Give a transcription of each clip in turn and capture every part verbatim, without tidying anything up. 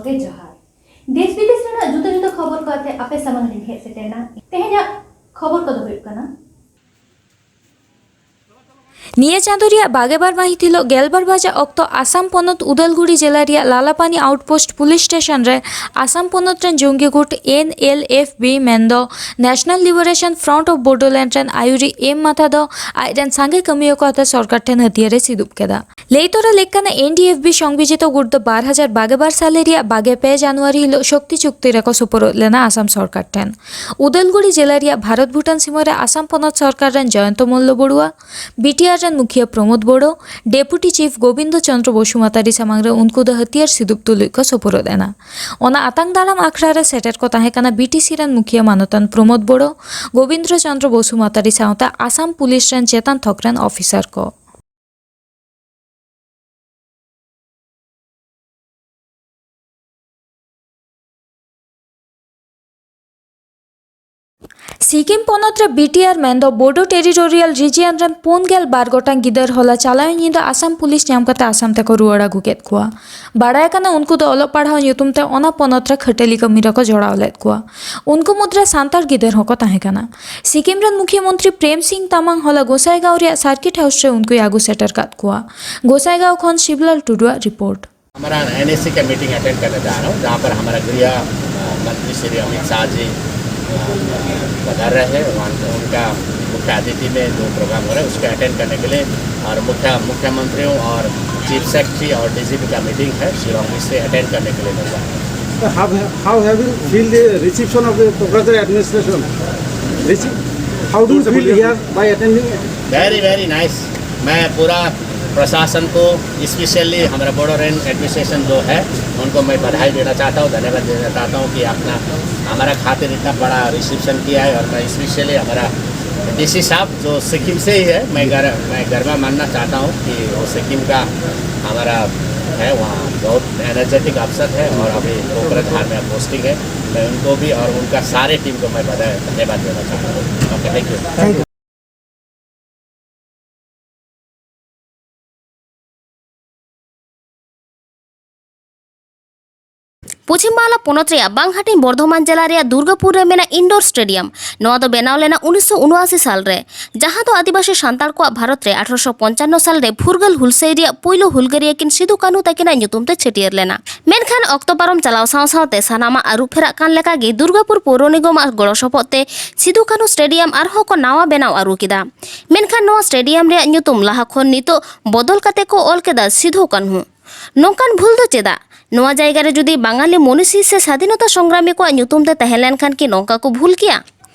ᱜᱮ ᱡᱚᱦᱟᱨ᱾ ᱫᱮᱥ ᱵᱤᱫᱮᱥ ᱨᱮᱱᱟᱜ ᱡᱩᱫᱟᱹ ᱡᱩᱫᱟᱹ ᱠᱷᱚᱵᱚᱨ ᱠᱚ ᱟᱛᱮ ᱟᱯᱮ ᱥᱟᱢᱟᱝ ᱨᱤᱧ ᱦᱮᱡ ᱥᱮᱴᱮᱨ ᱮᱱᱟ᱾ ᱛᱮᱦᱮᱧᱟᱜ ᱠᱷᱚᱵᱚᱨ ᱠᱚᱫᱚ ᱦᱩᱭᱩᱜ ᱠᱟᱱᱟ, ᱱᱤᱭᱟᱹ ᱪᱟᱸᱫᱚ ᱨᱮᱭᱟᱜ ᱵᱟᱜᱮ ᱵᱟᱨ ᱢᱟᱹᱦᱤᱛ ᱦᱤᱞᱚᱜ ᱜᱮᱞᱵᱟᱨ ᱵᱟᱡᱟᱜ ᱚᱠᱛᱚ ᱟᱥᱟᱢ ᱯᱚᱱᱚᱛ ᱩᱫᱟᱞᱜᱩᱲᱤ ᱡᱮᱞᱟ ᱨᱮᱭᱟᱜ ᱞᱟᱞᱟᱯᱟᱱᱤ ᱟᱣᱩᱴᱯᱳᱥᱴ ᱯᱩᱞᱤᱥ ᱥᱴᱮᱥᱚᱱ ᱨᱮ ᱟᱥᱟᱢ ᱯᱚᱱᱚᱛ ᱨᱮᱱ ᱡᱚᱝᱜᱤ ᱜᱩᱴ ᱮᱱ ᱮᱞ ᱮᱯᱷ ᱵᱤ ᱢᱮᱱᱫᱚ National Liberation Front of Bodoland ᱨᱮᱱ ᱟᱭᱩᱨᱤᱡ ᱮᱢ ᱢᱟᱛᱷᱟ ᱫᱚ ᱟᱡ ᱨᱮᱱ ᱥᱟᱸᱜᱮ ᱠᱟᱹᱢᱤᱭᱟᱹ ᱠᱚ ᱟᱛᱮ ᱥᱚᱨᱠᱟᱨ ᱴᱷᱮᱱ ᱦᱟᱹᱛᱭᱟᱹᱨ ᱮ ᱥᱤᱫᱩᱵ ᱠᱮᱫᱟ᱾ ᱞᱟᱹᱭ ᱛᱚᱨᱟ ᱞᱮᱠ ᱠᱟᱱᱟ, ᱮᱱ ᱰᱤ ᱮᱯᱷ ᱵᱤ ᱥᱚᱝᱵᱤᱡᱤᱛᱚ ᱜᱩᱴ ᱫᱚ ᱵᱟᱨ ᱦᱟᱡᱟᱨ ᱵᱟᱜᱮ ᱵᱟᱨ ᱥᱟᱞᱮ ᱨᱮᱭᱟᱜ ᱵᱟᱜᱮ ᱯᱮ ᱡᱟᱱᱩᱣᱟᱨᱤ ᱦᱤᱞᱚᱜ ᱥᱚᱠᱛᱤ ᱪᱩᱠᱛᱤ ᱨᱮᱠᱚ ᱥᱩᱯᱩᱨᱚᱫ ᱞᱮᱱᱟ ᱟᱥᱟᱢ ᱥᱚᱨᱠᱟᱨ ᱴᱷᱮᱱ᱾ ᱩᱫᱟᱞᱜᱩᱲᱤ ᱡᱮᱞᱟ ᱨᱮᱭᱟᱜ ᱵᱷᱟᱨᱚᱛ ᱵᱷᱩᱴᱟᱱ ᱥᱤᱢᱟᱹ ᱨᱮ ᱟᱥᱟᱢ ᱯᱚᱱᱚᱛ ᱥᱚᱨᱠᱟᱨ ᱨᱮᱱ ᱡᱚᱭᱚᱱᱛᱚ ᱢᱚᱞᱞᱚ ᱵᱚᱲᱩᱣᱟ, ᱵᱤ ᱴᱤ ᱟᱨ ᱨᱮᱱ ᱢᱩᱠᱷᱤᱭᱟᱹ ᱯᱨᱚᱢᱳᱫᱽ ᱵᱚᱲᱚ, ᱰᱮᱯᱩᱴᱤ ᱪᱤᱯ ᱜᱳᱵᱤᱱᱫᱚ ᱪᱚᱱᱫᱨᱚ ᱵᱚᱥᱩᱢᱟᱛᱟᱨᱤ ᱥᱟᱢᱟᱝ ᱨᱮ ᱩᱱᱠᱩ ᱫᱚ ᱦᱟᱹᱛᱭᱟᱹᱨ ᱥᱤᱫᱩᱵ ᱛᱩᱞᱩᱡ ᱠᱚ ᱥᱩᱯᱩᱨᱚᱫ ᱮᱱᱟ᱾ ᱚᱱᱟ ᱟᱛᱟᱝ ᱫᱟᱨᱟᱢ ᱟᱠᱷᱲᱟ ᱨᱮ ᱥᱮᱴᱮᱨ ᱠᱚ ᱛᱟᱦᱮᱸ ᱠᱟᱱᱟ ᱵᱤ ᱴᱤ ᱥᱤ ᱨᱮᱱ ᱢᱩᱠᱷᱤᱭᱟᱹ ᱢᱟᱱᱚᱛᱟᱱ ᱯᱨᱚᱢᱳᱫᱽ ᱵᱚᱲᱚ, ᱜᱳᱵᱤᱱᱫᱚ ᱪᱚᱱᱫᱨᱚ ᱵᱚᱥᱩᱢᱟᱛᱟᱨᱤ ᱥᱟᱶᱛᱮ ᱟᱥᱟᱢ ᱯᱩᱞᱤᱥ ᱨᱮᱱ ᱪᱮᱛᱟᱱ ᱛᱷᱚᱠ ᱨᱮᱱ ᱚᱯᱷᱤᱥᱟᱨ ᱠᱚ᱾ ᱥᱤᱠᱤᱢ ᱯᱚᱱᱚᱛ ᱨᱮ ᱵᱤ ᱴᱤ ᱟᱨ ᱢᱮᱱᱫᱚ ᱵᱳᱰᱳ ᱴᱮᱨᱤᱴᱳᱨᱤᱭᱟᱞ ᱨᱤᱡᱤᱭᱚᱱ ᱨᱮᱱ ᱯᱩᱱ ᱜᱮᱞ ᱵᱟᱨ ᱜᱚᱴᱟᱝ ᱜᱤᱫᱟᱹᱨ ᱦᱚᱞᱟ ᱪᱟᱞᱟᱣᱮᱱ ᱧᱤᱫᱟᱹ ᱟᱥᱟᱢ ᱯᱩᱞᱤᱥ ᱧᱟᱢ ᱠᱟᱛᱮ ᱟᱥᱟᱢ ᱛᱮᱠᱚ ᱨᱩᱣᱟᱹᱲ ᱟᱹᱜᱩ ᱠᱮᱫ ᱠᱚᱣᱟ᱾ ᱵᱟᱲᱟᱭ ᱠᱟᱱᱟ ᱩᱱᱠᱩ ᱫᱚ ᱚᱞᱚᱜ ᱯᱟᱲᱦᱟᱣ ᱧᱩᱛᱩᱢ ᱛᱮ ᱚᱱᱟ ᱯᱚᱱᱚᱛ ᱨᱮ ᱠᱷᱟᱹᱴᱟᱹᱞᱤ ᱠᱟᱹᱢᱤ ᱨᱮᱠᱚ ᱡᱚᱲᱟᱣ ᱞᱮᱫ ᱠᱚᱣᱟ᱾ ᱩᱱᱠᱩ ᱢᱩᱫᱽᱨᱮ ᱥᱟᱱᱛᱟᱲ ᱜᱤᱫᱟᱹᱨ ᱦᱚᱸᱠᱚ ᱛᱟᱦᱮᱸ ᱠᱟᱱᱟ᱾ ᱥᱤᱠᱤᱢ ᱨᱮᱱ ᱢᱩᱠᱷᱭᱟᱹ ᱢᱚᱱᱛᱨᱤ ᱯᱨᱮᱢ ᱥᱤᱝ ᱛᱟᱢᱟᱝ ᱦᱚᱞᱟ ᱜᱳᱥᱟᱭᱜᱟᱸᱣ ᱨᱮᱭᱟᱜ ᱥᱟᱨᱠᱤᱴ ᱦᱟᱣᱩᱥ ᱨᱮ ᱩᱱᱠᱩᱭ ᱟᱹᱜᱩ ᱥᱮᱴᱮᱨ ᱠᱟᱫ ᱠᱚᱣᱟ᱾ ᱜᱳᱥᱟᱭᱜᱟᱸᱣ ᱠᱷᱚᱱ ᱥᱤᱵᱞᱟᱞ ᱴᱩᱰᱩᱣᱟᱜ ᱨᱤᱯᱳᱨᱴ᱾ हमारा एनएससी का मीटिंग अटेंड करने जा रहा हूँ, जहाँ पर हमारा गृह, अ, मंत्री श्री अमित शाह जी, अ, पधार रहे हैं। वहाँ उनका मुख्य अतिथि में जो प्रोग्राम हो रहा है, उसको अटेंड करने के लिए, और मुख्य, मुख्यमंत्रियों और चीफ सेक्रेटरी और डीजीपी का मीटिंग है शिलोंग में, इसे अटेंड करने के लिए मैं जा रहा हूँ। How, how have you feel the reception of the Kokrajhar administration? Recep-, how do you feel here by attending? Very, very nice. मैं पूरा प्रशासन को, स्पेशली हमारा बोडोलैंड एडमिनिस्ट्रेशन जो है, उनको मैं बधाई देना चाहता हूँ, धन्यवाद देना चाहता हूँ कि आपने हमारा खातिर इतना बड़ा रिसेप्शन किया है। और मैं स्पेशली हमारा डीसी साहब जो सिक्किम से ही है, मैं गर-, मैं गर्व मानना चाहता हूँ कि वो सिक्किम का हमारा है, वहाँ बहुत एनर्जेटिक अफसर है और अभी कोकराझार में पोस्टिंग है। मैं उनको भी और उनका सारे टीम को मैं बधाई, धन्यवाद देना चाहता हूँ। Okay, thank you. Paschim Bangla ᱯᱚᱱᱚᱛ ᱨᱮᱭᱟᱜ ᱵᱟᱝᱦᱟᱴᱤᱧ ᱵᱚᱨᱫᱷᱚᱢᱟᱱ ᱡᱮᱞᱟ ᱨᱮᱭᱟᱜ ᱫᱩᱨᱜᱟᱯᱩᱨ ᱨᱮ ᱢᱮᱱᱟᱜ ᱤᱱᱰᱳᱨ ᱥᱴᱮᱰᱤᱭᱟᱢ᱾ ᱱᱚᱣᱟ ᱫᱚ ᱵᱮᱱᱟᱣ ᱞᱮᱱᱟ ᱩᱱᱤᱥᱥᱚ ᱩᱱᱚᱟᱥᱤ ᱥᱟᱞ ᱨᱮ, ᱡᱟᱦᱟᱸ ᱫᱚ ᱟᱹᱫᱤᱵᱟᱹᱥᱤ ᱥᱟᱱᱛᱟᱲ ᱠᱚᱣᱟᱜ ᱵᱷᱟᱨᱚᱛ ᱨᱮ ᱟᱴᱷᱨᱚᱥᱚ ᱯᱚᱧᱪᱟᱱᱱᱚ ᱥᱟᱞ ᱨᱮ ᱯᱷᱩᱨᱜᱟᱹᱞ ᱦᱩᱞᱥᱟᱹᱭ ᱨᱮᱭᱟᱜ ᱯᱩᱭᱞᱩ ᱦᱩᱞᱜᱟᱹᱨᱤᱭᱟᱹ ᱠᱤᱱ ᱥᱤᱫᱩ ᱠᱟᱹᱱᱦᱩ ᱛᱟᱹᱠᱤᱱᱟᱜ ᱧᱩᱛᱩᱢ ᱛᱮ ᱪᱷᱟᱹᱴᱭᱟᱹᱨ ᱞᱮᱱᱟ᱾ ᱢᱮᱱᱠᱷᱟᱱ ᱚᱠᱛᱚ ᱯᱟᱨᱚᱢ ᱪᱟᱞᱟᱣ ᱥᱟᱶ ᱥᱟᱶᱛᱮ ᱥᱟᱱᱟᱢᱟᱜ ᱟᱹᱨᱩ ᱯᱷᱮᱨᱟᱜ ᱠᱟᱱ ᱞᱮᱠᱟᱜᱮ ᱫᱩᱨᱜᱟᱯᱩᱨ ᱯᱳᱣᱨᱚ ᱱᱤᱜᱚᱢᱟᱜ ᱜᱚᱲᱚ ᱥᱚᱯᱚᱦᱚᱫ ᱛᱮ ᱥᱤᱫᱩ ᱠᱟᱹᱱᱦᱩ ᱥᱴᱮᱰᱤᱭᱟᱢ ᱟᱨᱦᱚᱸ ᱠᱚ ᱱᱟᱣᱟ ᱵᱮᱱᱟᱣ ᱟᱹᱨᱩ ᱠᱮᱫᱟ᱾ ᱢᱮᱱᱠᱷᱟᱱ ᱱᱚᱣᱟ ᱥᱴᱮᱰᱤᱭᱟᱢ ᱨᱮᱭᱟᱜ ᱧᱩᱛᱩᱢ ᱞᱟᱦᱟ ᱠᱷᱚᱱ ᱱᱤᱛᱚᱜ ᱵᱚᱫᱚᱞ ᱠᱟᱛᱮ ᱠᱚ ᱚᱞ ᱠᱮᱫᱟ ᱥᱤᱫᱷᱩ ᱠᱟᱹᱱᱦᱩ᱾ ᱱᱚᱝᱠᱟᱱ ᱵᱷᱩᱞ ᱫᱚ ᱪᱮᱫᱟᱜ? ᱱᱚᱣᱟ ᱡᱟᱭᱜᱟ ᱨᱮ ᱡᱩᱫᱤ ᱵᱟᱝᱟᱞᱤ ᱢᱚᱱᱤᱥᱤ ᱥᱮ ᱥᱟᱫᱷᱤᱱᱚᱛᱟ ᱥᱚᱝᱜᱨᱟᱢᱤ ᱠᱚᱣᱟᱜ ᱧᱩᱛᱩᱢ ᱛᱮ ᱛᱟᱦᱮᱸ ᱞᱮᱱᱠᱷᱟᱱ ᱠᱤ ᱱᱚᱝᱠᱟ ᱠᱚ ᱵᱷᱩᱞ ᱠᱮᱭᱟ?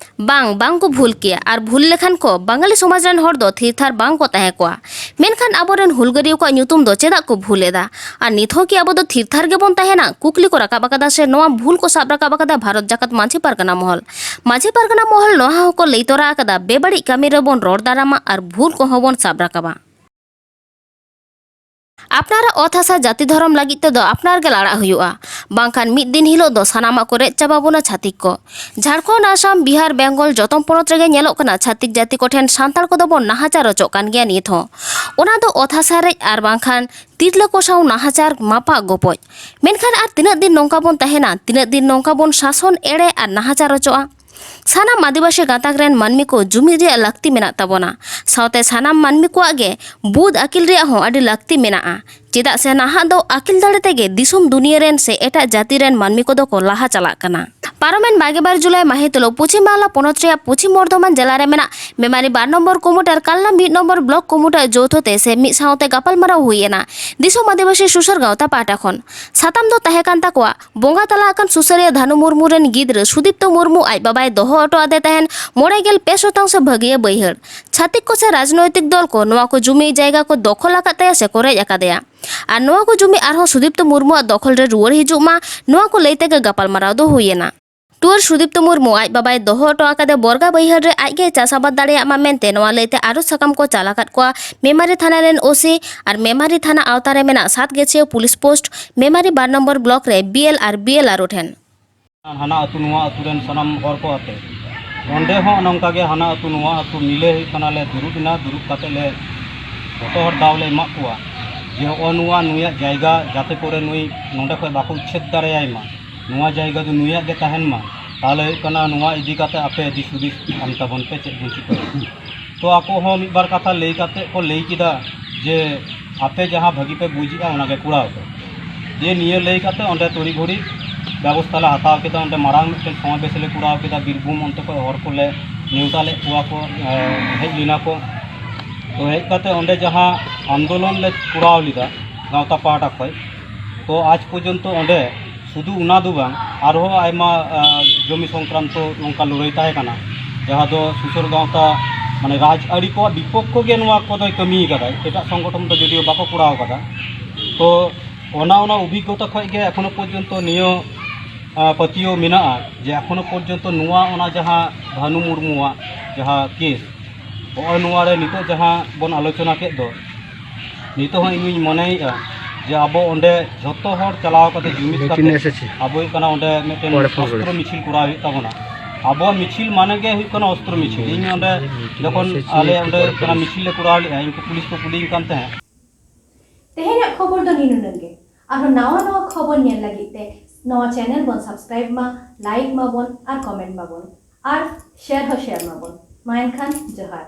ᱵᱟᱝ, ᱵᱟᱝ ᱠᱚ ᱵᱷᱩᱞ ᱠᱮᱭᱟ᱾ ᱟᱨ ᱵᱷᱩᱞ ᱞᱮᱠᱷᱟᱱ ᱠᱚ ᱵᱟᱝᱟᱞᱤ ᱥᱚᱢᱟᱡᱽ ᱨᱮᱱ ᱦᱚᱲ ᱫᱚ ᱛᱷᱤᱨ ᱛᱷᱟᱨ ᱵᱟᱝ ᱠᱚ ᱛᱟᱦᱮᱸ ᱠᱚᱜᱼᱟ᱾ ᱢᱮᱱᱠᱷᱟᱱ ᱟᱵᱚᱨᱮᱱ ᱦᱩᱞᱜᱟᱹᱨᱤᱭᱟᱹ ᱠᱚᱣᱟᱜ ᱧᱩᱛᱩᱢ ᱫᱚ ᱪᱮᱫᱟᱜ ᱠᱚ ᱵᱷᱩᱞ ᱮᱫᱟ? ᱟᱨ ᱱᱤᱛ ᱦᱚᱸ ᱠᱤ ᱟᱵᱚ ᱫᱚ ᱛᱷᱤᱨ ᱛᱷᱟᱨ ᱜᱮᱵᱚᱱ ᱛᱟᱦᱮᱱᱟ? ᱠᱩᱠᱞᱤ ᱠᱚ ᱨᱟᱠᱟᱵ ᱟᱠᱟᱫᱟ ᱥᱮ ᱱᱚᱣᱟ ᱵᱷᱩᱞ ᱠᱚ ᱥᱟᱵ ᱨᱟᱠᱟᱵ ᱟᱠᱟᱫᱟ ᱵᱷᱟᱨᱚᱛ ᱡᱟᱠᱟᱛ ᱢᱟᱹᱡᱷᱤ ᱯᱟᱨᱜᱟᱱᱟ ᱢᱚᱦᱚᱞ᱾ ᱢᱟᱹᱡᱷᱤ ᱯᱟᱨᱜᱟᱱᱟ ᱢᱚᱦᱚᱞ ᱱᱚᱣᱟ ᱦᱚᱸᱠᱚ ᱞᱟᱹᱭ ᱛᱚᱨᱟ ᱟᱠᱟᱫᱟ, ᱵᱮᱵᱟᱹᱲᱤᱡ ᱠᱟᱹᱢᱤ ᱨᱮᱵᱚᱱ ᱨᱚᱲ ᱫᱟᱨᱟᱢᱟ ᱟᱨ ᱵᱷᱩᱞ ᱠᱚᱦᱚᱸ ᱵᱚᱱ ᱥᱟᱵ ᱨᱟᱠᱟᱵᱟ᱾ ᱟᱯᱱᱟᱨᱟᱜ ᱚᱛ ᱦᱟᱥᱟ ᱡᱟᱹᱛᱤ ᱫᱷᱚᱨᱚᱢ ᱞᱟᱹᱜᱤᱫ ᱛᱮᱫᱚ ᱟᱯᱱᱟᱨ ᱜᱮ ᱞᱟᱲᱟᱜ ᱦᱩᱭᱩᱜᱼᱟ, ᱵᱟᱝᱠᱷᱟᱱ ᱢᱤᱫ ᱫᱤᱱ ᱦᱤᱞᱳᱜ ᱫᱚ ᱥᱟᱱᱟᱢᱟᱜ ᱠᱚ ᱨᱮᱡ ᱪᱟᱵᱟ ᱵᱚᱱᱟ ᱪᱷᱟᱹᱛᱤᱠ ᱠᱚ᱾ ᱡᱷᱟᱲᱠᱷᱚᱸᱰ, ᱟᱥᱟᱢ, ᱵᱤᱦᱟᱨ, ᱵᱮᱝᱜᱚᱞ ᱡᱚᱛᱚᱢ ᱯᱚᱱᱚᱛ ᱨᱮᱜᱮ ᱧᱮᱞᱚᱜ ᱠᱟᱱᱟ ᱪᱷᱟᱹᱛᱤᱠ ᱡᱟᱹᱛᱤ ᱠᱚᱴᱷᱮᱱ ᱥᱟᱱᱛᱟᱲ ᱠᱚᱫᱚ ᱵᱚᱱ ᱱᱟᱦᱟᱪᱟᱨ ᱚᱪᱚᱜ ᱠᱟᱱ ᱜᱮᱭᱟ ᱱᱤᱛ ᱦᱚᱸ᱾ ᱚᱱᱟ ᱫᱚ ᱚᱛ ᱦᱟᱥᱟ ᱨᱮᱡ ᱟᱨ ᱵᱟᱝᱠᱷᱟᱱ ᱛᱤᱨᱞᱟᱹ ᱠᱚ ᱥᱟᱶ ᱱᱟᱦᱟᱪᱟᱨ ᱢᱟᱯᱟᱜ ᱜᱚᱯᱚᱡ᱾ ᱢᱮᱱᱠᱷᱟᱱ ᱟᱨ ᱛᱤᱱᱟᱹᱜ ᱫᱤᱱ ᱱᱚᱝᱠᱟ ᱵᱚᱱ ᱛᱟᱦᱮᱱᱟ? ᱛᱤᱱᱟᱹᱜ ᱫᱤᱱ ᱱᱚᱝᱠᱟ ᱵᱚᱱ ᱥᱟᱥᱚᱱ ᱮᱲᱮ ᱟᱨ ᱱᱟᱦᱟᱪᱟᱨ ᱚᱪᱚᱜᱼᱟ? ᱥᱟᱱᱟᱢ ᱟᱹᱫᱤᱵᱟᱹᱥᱤ ᱜᱟᱛᱟᱠ ᱨᱮᱱ ᱢᱟᱹᱱᱢᱤ ᱠᱚ ᱡᱩᱢᱤᱫ ᱨᱮᱭᱟᱜ ᱞᱟᱹᱠᱛᱤ ᱢᱮᱱᱟᱜ ᱛᱟᱵᱚᱱᱟ᱾ ᱥᱟᱶᱛᱮ ᱥᱟᱱᱟᱢ ᱢᱟᱹᱱᱢᱤ ᱠᱚᱣᱟᱜ ᱜᱮ ᱵᱩᱫ ᱟᱹᱠᱤᱞ ᱨᱮᱭᱟᱜ ᱦᱚᱸ ᱟᱹᱰᱤ ᱞᱟᱹᱠᱛᱤ ᱢᱮᱱᱟᱜᱼᱟ᱾ ᱪᱮᱫᱟᱜ ᱥᱮ ᱱᱟᱦᱟᱜ ᱫᱚ ᱟᱹᱠᱤᱞ ᱫᱟᱲᱮ ᱛᱮᱜᱮ ᱫᱤᱥᱚᱢ ᱫᱩᱱᱤᱭᱟᱹ ᱨᱮᱱ ᱥᱮ ᱮᱴᱟᱜ ᱡᱟᱹᱛᱤ ᱨᱮᱱ ᱢᱟᱹᱱᱢᱤ ᱠᱚᱫᱚ ᱠᱚ ᱞᱟᱦᱟ ᱪᱟᱞᱟᱜ ᱠᱟᱱᱟ᱾ ᱯᱟᱨᱚᱢᱮᱱ ᱵᱟᱜᱮ ᱵᱟᱨ ᱡᱩᱞᱟᱭ ᱢᱟᱹᱦᱤᱛ ᱦᱤᱞᱳᱜ ᱯᱚᱪᱷᱤᱢ ᱵᱟᱝᱞᱟ ᱯᱚᱱᱚᱛ ᱨᱮᱭᱟᱜ ᱯᱚᱪᱷᱤᱢ ᱵᱚᱨᱫᱷᱚᱢᱟᱱ ᱡᱮᱞᱟ ᱨᱮ ᱢᱮᱱᱟᱜ ᱢᱮᱢᱟᱨᱤ ᱵᱟᱨ ᱱᱚᱢᱵᱚᱨ ᱠᱩᱢᱩᱴ ᱟᱨ ᱠᱟᱞᱞᱟ ᱢᱤᱫ ᱱᱚᱢᱵᱚᱨ ᱵᱞᱚᱠ ᱠᱩᱢᱩᱴ ᱟᱜ ᱡᱳᱣᱛᱷᱚ ᱛᱮ ᱥᱮ ᱢᱤᱫ ᱥᱟᱶᱛᱮ ᱜᱟᱯᱟᱞᱢᱟᱨᱟᱣ ᱦᱩᱭ ᱮᱱᱟ ᱫᱤᱥᱚᱢ ᱟᱹᱫᱤᱵᱟᱹᱥᱤ ᱥᱩᱥᱟᱹᱨ ᱜᱟᱶᱛᱟ ᱯᱟᱦᱴᱟ ᱠᱷᱚᱱ᱾ ᱥᱟᱛᱟᱢ ᱫᱚ ᱛᱟᱦᱮᱸ ᱠᱟᱱ ᱛᱟᱠᱚᱣᱟ ᱵᱚᱸᱜᱟ ᱛᱟᱞᱟ ᱟᱠᱟᱱ ᱥᱩᱥᱟᱹᱨᱤᱭᱟᱹ ᱫᱷᱟᱱᱩ ᱢᱩᱨᱢᱩ ᱨᱮᱱ ᱜᱤᱫᱽᱨᱟᱹ ᱥᱩᱫᱤᱯᱛᱚ ᱢᱩᱨᱢᱩ ᱟᱡ ᱵᱟᱵᱟᱭ ᱫᱚᱦᱚ ᱦᱚᱴᱚ ᱟᱫᱮ ᱛᱟᱦᱮᱱ ᱢᱚᱬᱮ ᱜᱮᱞ ᱯᱮ ᱥᱚᱛᱟᱝᱥᱚ ᱵᱷᱟᱹᱜᱤᱭᱟᱹ ᱵᱟᱹᱭᱦᱟᱹᱲ᱾ ᱪᱷᱟᱹᱛᱤᱠ ᱠᱚ ᱥᱮ ᱨᱟᱡᱽᱱᱳᱭᱛᱤᱠ ᱫᱚᱞ ᱠᱚ ᱱᱚᱣᱟ ᱠᱚ ᱡᱩᱢᱤ ᱡᱟᱭᱜᱟ ᱠᱚ ᱫᱚᱠᱷᱚᱞ ᱟᱠᱟᱫ ᱛᱟᱭᱟ ᱥᱮ ᱠᱚ ᱨᱮᱡ ᱟᱠᱟᱫᱮᱭᱟ᱾ ᱟᱨ ᱱᱚᱣᱟ ᱠᱚ ᱡᱩᱢᱤ ᱟᱨᱦᱚᱸ ᱥᱩᱫᱤᱯᱛᱚ ᱢᱩᱨᱢᱩᱣᱟᱜ ᱫᱚᱠᱷᱚᱞ ᱨᱮ ᱨᱩᱣᱟᱹᱲ ᱦᱤᱡᱩᱜ ᱢᱟ, ᱱᱚᱣᱟ ᱠᱚ ᱞᱟᱹᱭ ᱛᱮᱜᱮ ᱜᱟᱯᱟᱞᱢᱟᱨᱟᱣ ᱫᱚ ᱦᱩᱭ ᱮᱱᱟ᱾ ᱴᱩᱣᱟᱹᱨ ᱥᱩᱫᱤᱯᱛᱚ ᱢᱩᱨᱢᱩ ᱟᱡ ᱵᱟᱵᱟᱭ ᱫᱚᱦᱚ ᱦᱚᱴᱚ ᱟᱠᱟᱫᱮ ᱵᱚᱨᱜᱟ ᱵᱟᱹᱭᱦᱟᱹᱲ ᱨᱮ ᱟᱡ ᱜᱮᱭ ᱪᱟᱥ ᱟᱵᱟᱫ ᱫᱟᱲᱮᱭᱟᱜ ᱢᱟ ᱢᱮᱱᱛᱮ ᱱᱚᱣᱟ ᱞᱟᱹᱭᱛᱮ ᱟᱹᱨᱩ ᱥᱟᱠᱟᱢ ᱠᱚ ᱪᱟᱞ ᱟᱠᱟᱫ ᱠᱚᱣᱟ ᱢᱮᱢᱟᱨᱤ ᱛᱷᱟᱱᱟ ᱨᱮᱱ ᱳᱥᱤ ᱟᱨ ᱢᱮᱢᱟᱨᱤ ᱛᱷᱟᱱᱟ ᱟᱣᱛᱟ ᱨᱮ ᱢᱮᱱᱟᱜ ᱥᱟᱛ ᱜᱟᱹᱪᱷᱤᱭᱟᱹ ᱯᱩᱞᱤᱥ ᱯᱳᱥᱴ, ᱢᱮᱢᱟᱨᱤ ᱵᱟᱨ ᱱᱚᱢᱵᱚᱨ ᱵᱞᱚᱠ ᱨᱮ ᱵᱤ ᱮᱞ ᱟᱨ ᱵᱤ ᱮᱞ ᱟᱨ ᱳ ᱴᱷᱮᱱ᱾ ᱦᱟᱱᱟ ᱟᱹᱛᱩ ᱱᱚᱣᱟ ᱟᱹᱛᱩ ᱨᱮᱱ ᱥᱟᱱᱟᱢ ᱦᱚᱲ ᱠᱚ ᱟᱛᱮ ᱚᱸᱰᱮ ᱦᱚᱸ ᱱᱚᱝᱠᱟ ᱜᱮ ᱦᱟᱱᱟ ᱟᱹᱛᱩ ᱱᱚᱣᱟ ᱟᱹᱛᱩ ᱢᱤᱞᱟᱹ ᱦᱩᱭᱩᱜ ᱠᱟᱱᱟ, ᱞᱮ ᱫᱩᱲᱩᱵ ᱮᱱᱟ, ᱫᱩᱲᱩᱵ ᱠᱟᱛᱮ ᱞᱮ ᱡᱚᱛᱚ ᱦᱚᱲ ᱫᱟᱣ ᱞᱮ ᱮᱢᱟᱜ ᱠᱚᱣᱟ᱾ ᱡᱮ ᱦᱚᱸᱜᱼᱚ ᱱᱚᱣᱟ ᱱᱩᱭᱟᱜ ᱡᱟᱭᱜᱟ ᱡᱟᱛᱮ ᱠᱚᱨᱮ ᱱᱩᱭ ᱱᱚᱸᱰᱮ ᱠᱷᱚᱱ ᱵᱟᱠᱚ ᱩᱪᱪᱷᱮᱫ ᱫᱟᱲᱮᱭᱟᱭ ᱢᱟ, ᱱᱚᱣᱟ ᱡᱟᱭᱜᱟ ᱫᱚ ᱱᱩᱭᱟᱜ ᱜᱮ ᱛᱟᱦᱮᱱ ᱢᱟ, ᱛᱟᱦᱚᱞᱮ ᱦᱩᱭᱩᱜ ᱠᱟᱱᱟ ᱱᱚᱣᱟ ᱤᱫᱤ ᱠᱟᱛᱮ ᱟᱯᱮ ᱫᱤᱥ ᱦᱩᱫᱤᱥ ᱮᱢ ᱛᱟᱵᱚᱱ ᱯᱮ, ᱪᱮᱫ ᱵᱚᱱ ᱪᱤᱠᱟᱹᱭᱟ᱾ ᱛᱚ ᱟᱠᱚ ᱦᱚᱸ ᱢᱤᱫ ᱵᱟᱨ ᱠᱟᱛᱷᱟ ᱞᱟᱹᱭ ᱠᱟᱛᱮ ᱠᱚ ᱞᱟᱹᱭ ᱠᱮᱫᱟ ᱡᱮ ᱟᱯᱮ ᱡᱟᱦᱟᱸ ᱵᱷᱟᱹᱜᱤ ᱯᱮ ᱵᱩᱡᱮᱜᱼᱟ ᱚᱱᱟ ᱜᱮ ᱠᱚᱨᱟᱣ ᱯᱮ᱾ ᱡᱮ ᱱᱤᱭᱟᱹ ᱞᱟᱹᱭ ᱠᱟᱛᱮ ᱚᱸᱰᱮ ᱛᱚᱲᱤᱜᱷᱚᱲᱤ ᱵᱮᱵᱚᱥᱛᱷᱟ ᱞᱮ ᱦᱟᱛᱟᱣ ᱠᱮᱫᱟ᱾ ᱚᱸᱰᱮ ᱢᱟᱨᱟᱝ ᱢᱤᱫᱴᱮᱱ ᱥᱚᱢᱟᱵᱮᱥ ᱞᱮ ᱠᱚᱨᱟᱣ ᱠᱮᱫᱟ᱾ ᱵᱤᱨᱵᱷᱩᱢ ᱚᱱᱛᱮ ᱠᱷᱚᱱ ᱦᱚᱲ ᱠᱚᱞᱮ ᱱᱮᱣᱛᱟ ᱞᱮᱫ ᱠᱚᱣᱟ ᱠᱚ, ᱮ, ᱦᱮᱡ ᱞᱮᱱᱟ ᱠᱚ᱾ ᱛᱚ ᱦᱮᱡ ᱠᱟᱛᱮ ᱚᱸᱰᱮ ᱡᱟᱦᱟᱸ ᱟᱱᱫᱳᱞᱚᱱ ᱞᱮ ᱠᱚᱨᱟᱣ ᱞᱮᱫᱟ ᱜᱟᱶᱛᱟ ᱯᱟᱦᱴᱟ ᱠᱷᱚᱱ, ᱛᱚ ᱟᱡᱽ ᱯᱚᱨᱡᱚᱱᱛᱚ ᱚᱸᱰᱮ ᱥᱩᱫᱷᱩ ᱚᱱᱟ ᱫᱚ ᱵᱟᱝ, ᱟᱨᱦᱚᱸ ᱟᱭᱢᱟ, ᱟ, ᱡᱚᱢᱤ ᱥᱚᱝᱠᱨᱟᱱᱛᱚ ᱱᱚᱝᱠᱟ ᱞᱟᱹᱲᱦᱟᱹᱭ ᱛᱟᱦᱮᱸ ᱠᱟᱱᱟ, ᱡᱟᱦᱟᱸ ᱫᱚ ᱥᱩᱥᱟᱹᱨ ᱜᱟᱶᱛᱟ, ᱢᱟᱱᱮ ᱨᱟᱡᱽ ᱟᱹᱨᱤ ᱠᱚᱣᱟᱜ ᱵᱤᱯᱚᱠᱠᱷᱚ ᱜᱮ ᱱᱚᱣᱟ ᱠᱚᱫᱚᱭ ᱠᱟᱹᱢᱤ ᱠᱟᱫᱟᱭ᱾ ᱮᱴᱟᱜ ᱥᱚᱝᱜᱚᱴᱷᱚᱱ ᱫᱚ ᱡᱚᱫᱤᱭᱳ ᱵᱟᱠᱚ ᱠᱚᱨᱟᱣ ᱠᱟᱫᱟ᱾ ᱛᱚ ᱚᱱᱟ, ᱚᱱᱟ ᱚᱵᱷᱤᱜᱽᱜᱚᱛᱟ ᱠᱷᱚᱱ ᱜᱮ ᱮᱠᱷᱚᱱᱳ ᱯᱚᱨᱡᱚᱱᱛᱚ ᱱᱤᱭᱟᱹ, ᱟ, ᱯᱟᱹᱛᱭᱟᱹᱣ ᱢᱮᱱᱟᱜᱼᱟ ᱡᱮ ᱮᱠᱷᱚᱱᱳ ᱯᱚᱨᱡᱚᱱᱛᱚ ᱱᱚᱣᱟ, ᱚᱱᱟ ᱡᱟᱦᱟᱸ ᱵᱷᱟᱱᱩ ᱢᱩᱨᱢᱩᱣᱟᱜ ᱡᱟᱦᱟᱸ ᱠᱮᱥ, ᱦᱚᱸᱜᱼᱚᱭ ᱱᱚᱣᱟ ᱨᱮ ᱱᱤᱛᱚᱜ ᱡᱟᱦᱟᱸ ᱵᱚᱱ ᱟᱞᱳᱪᱚᱱᱟ ᱠᱮᱫ ᱫᱚ, ᱱᱤᱛᱚᱜ ᱦᱚᱸ ᱤᱧᱤᱧ ᱢᱚᱱᱮᱭᱮᱫᱼᱟ ᱡᱮ ᱟᱵᱚ ᱚᱸᱰᱮ ᱡᱷᱚᱛᱚ ᱦᱚᱲ ᱪᱟᱞᱟᱣ ᱠᱟᱛᱮ ᱡᱩᱢᱤᱫ ᱠᱟᱛᱮ ᱟᱵᱚ ᱦᱩᱭᱩᱜ ᱠᱟᱱᱟ ᱚᱸᱰᱮ ᱢᱤᱫᱴᱮᱱ ᱚᱥᱛᱨᱚ ᱢᱤᱪᱷᱤᱞ ᱠᱚᱨᱟᱣ ᱦᱩᱭᱩᱜ ᱛᱟᱵᱚᱱᱟ᱾ ᱟᱵᱚᱣᱟᱜ ᱢᱤᱪᱷᱤᱞ ᱢᱟᱱᱮ ᱜᱮ ᱦᱩᱭᱩᱜ ᱠᱟᱱᱟ ᱚᱥᱛᱨᱚ ᱢᱤᱪᱷᱤᱞ᱾ ᱤᱧ ᱚᱸᱰᱮ ᱡᱚᱠᱷᱚᱱ ᱟᱞᱮ ᱚᱸᱰᱮ ᱦᱩᱭᱩᱜ ᱠᱟᱱᱟ ᱢᱤᱪᱷᱤᱞ ᱞᱮ ᱠᱚᱨᱟᱣ ᱞᱮᱫᱼᱟ, ᱤᱧ ᱠᱚ ᱯᱩᱞᱤᱥ ᱠᱚ ᱠᱩᱞᱤᱧ ᱠᱟᱱ ᱛᱟᱦᱮᱸᱫ᱾ ᱛᱮᱦᱮᱧᱟᱜ ᱠᱷᱚᱵᱚᱨ ᱫᱚ ᱱᱤᱱᱩᱱᱟᱹᱝ ᱜᱮ᱾ ᱟᱨᱦᱚᱸ ᱱᱟᱣᱟ ᱱᱟᱣᱟ ᱠᱷᱚᱵᱚᱨ ᱧᱮᱞ ᱞᱟᱹᱜᱤᱫ ᱛᱮ ᱱᱚᱣᱟ ᱪᱮᱱᱮᱞ ᱵᱚᱱ ᱥᱟᱵᱥᱠᱨᱟᱭᱤᱵ ᱢᱟ, ᱞᱟᱭᱤᱠ ᱢᱟᱵᱚᱱ ᱟᱨ ᱠᱚᱢᱮᱱᱴ ᱢᱟᱵᱚᱱ ᱟᱨ ᱥᱮᱭᱟᱨ ᱦᱚᱸ ᱥᱮᱭᱟᱨ ᱢᱟᱵᱚᱱ᱾ ᱢᱟ ᱮᱱᱠᱷᱟᱱ ᱡᱚᱦᱟᱨ᱾